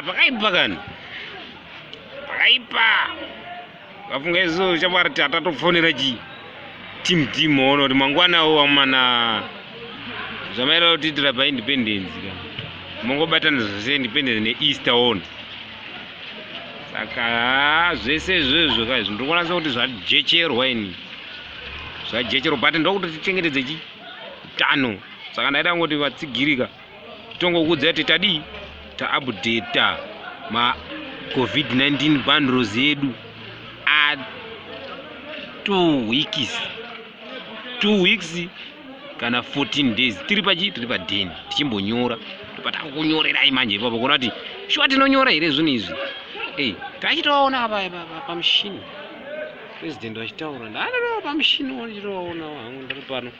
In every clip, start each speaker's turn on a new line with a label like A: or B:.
A: Pakaipa kani, pakaipa. Vafunga izvo shamwari, tatatofonera chi team team ona kuti mangwanawo vamana zvamaira kutiitira paIndependence ka, mongobatanidza zvese Independence neEaster ona. Saka haa, zvese izvozvo ka izvi ndiri kuti zvajecherwa ini, zvajecherwa, but ndokuti tichengetedze chi utano. Saka ndaida kungoti vatsigirika, tongokuudza kuti tadii, taupdata maCovid-19 bundles edu a 2 weeks, 2 weeks kana 14 days tiri pachi, tiri padheni tichimbonyora. Topatakunyorerai manje ipapo kuona kuti shuwa tinonyora here zvinhu izvi. Ei, tachitoona pamushini president vachitaura, ndatoo pamushini ndichitovaona hangu ndiri pano.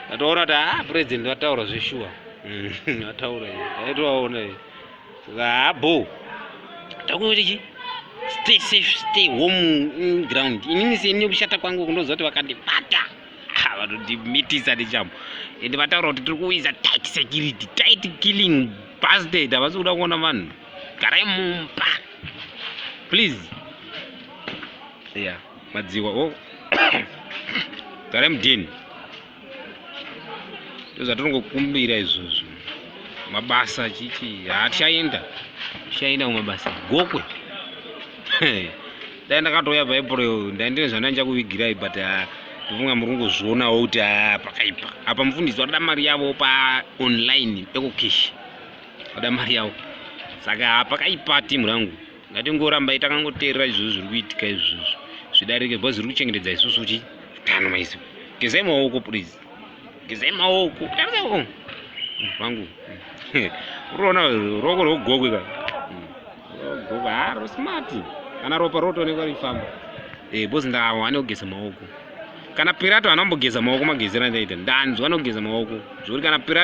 A: Ndatoona kuti haa, president vataura zveshuwa, vataura, ndaitovaona. Saka habo takuti chi stay safe, stay home in ground. Inini seni kushata kwangu kundoziva kuti vakandibata vanondimitisa nechambo, ende vataura kuti tiri kuisa tight security, tight killing bastard. Havasi kuda kuona vanhu. Garai mumba please. Ya madziwa o, garai mudheni, ndozvatinongokumbira izvozvo. Mabasa chichi hatichaenda, tichaenda kumabasa Gokwe. Dai ndakatouya paApril, ndaindine zvandanja kuvigirai, but ndofunga muri kungozvionawo kuti pakaipa apa. Mufundisi vatoda mari yavo paonline, EcoCash, vada mari yavo. Saka pakaipa, timu rangu. Ngatingorambai takangoteerera izvozvo zviri kuitika izvozvo zvidarike, because zviri kuchengetedza isusu chi utano. Maisi, gezai maoko please, gezai maoko. Tarisai vangu, uriona ruoko rwegokwe ka, gokwe ha rosmart, kana ropa rotoonekwa rifamba because ndawane kugeza maoko. Kana Pirato anombogeza maoko, magezero andaita ndanzwa anogeza maoko zvokuti kana Pirato.